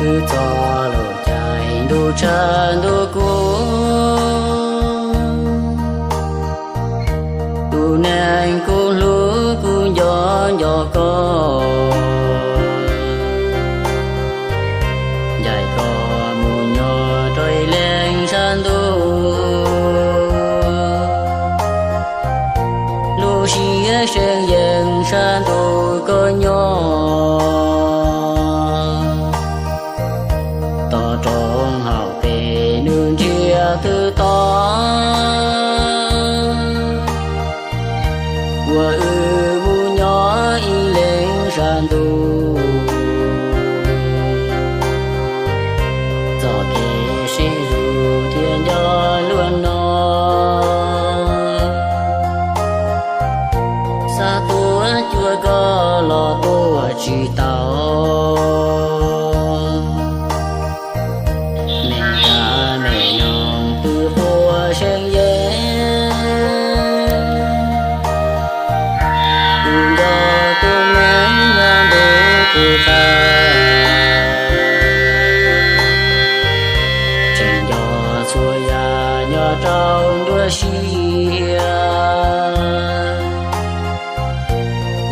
Wb txoj lus caij ntuj tshaj ntuj kub, tus neeg kuv hlub kuv nco nco koj, ncaim koj mus nyob rau ib leeg sab ntuj. Lub siab seev yees sab ntuj koj nyob, toj roob hauv pes nws ntsiag twb to, uas wb mus nyob ib leeg sab ntuj. Txoj kev sib hlub thiaj nco luaj no, xav tuaj cuag koj los tuaj tsis tau. Me kab me noog twb quaj seev yees, kuv nco tus neeg nyob ntuj kuv qab, tseem nco txhua yam nyob rau nruab siab.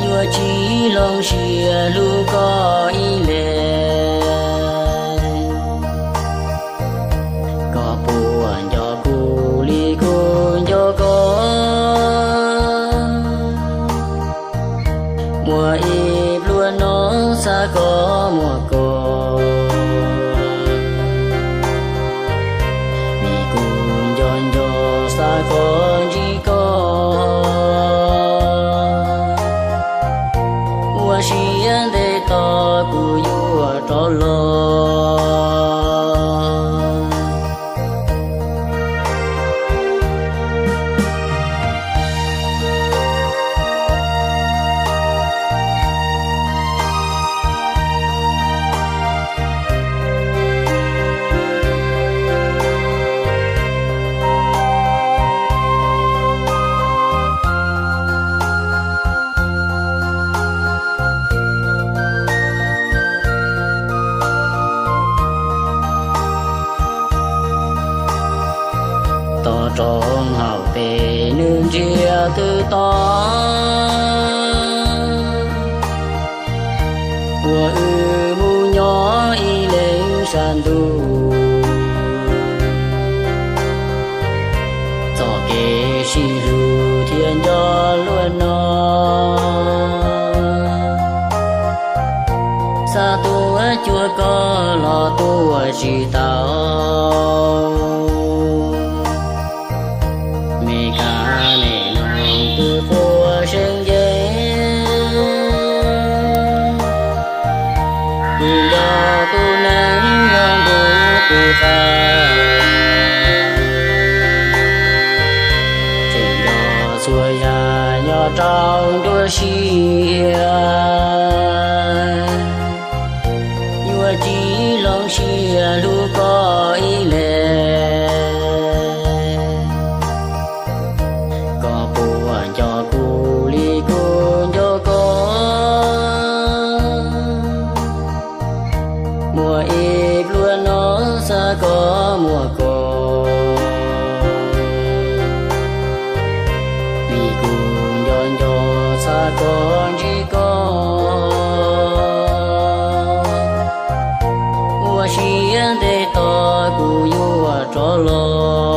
Yuav tsis hloov siab hlub koj ib leeg, koj puas nco kuv li kuv nco koj? Muaj ib pluag no xav koj muaj koj, vim kuv nco nco xav koj ntsib koj. Ua siab ntev tos kuv yuav rov los. Toj roob hauv pes nws ntsiag twb to, uas wb mus nyob ib leeg sab ntuj. Txoj kev sib hlub thiaj nco luaj no, xav tuaj cuag koj los tuaj tsis tau. Me kab me noog twb quaj seev yees, kuv nco tus neeg nyob ntuj kuv qab, tseem nco txhua yam nyob rau nruab siab. Yuav tsis hloov siab hlub koj ib leeg, koj puas nco kuv li kuv nco koj? Muaj ib pluag no xav koj muaj koj, vim kuv nco nco xav koj ntsib koj. Ua siab ntev tos kuv yuav rov los.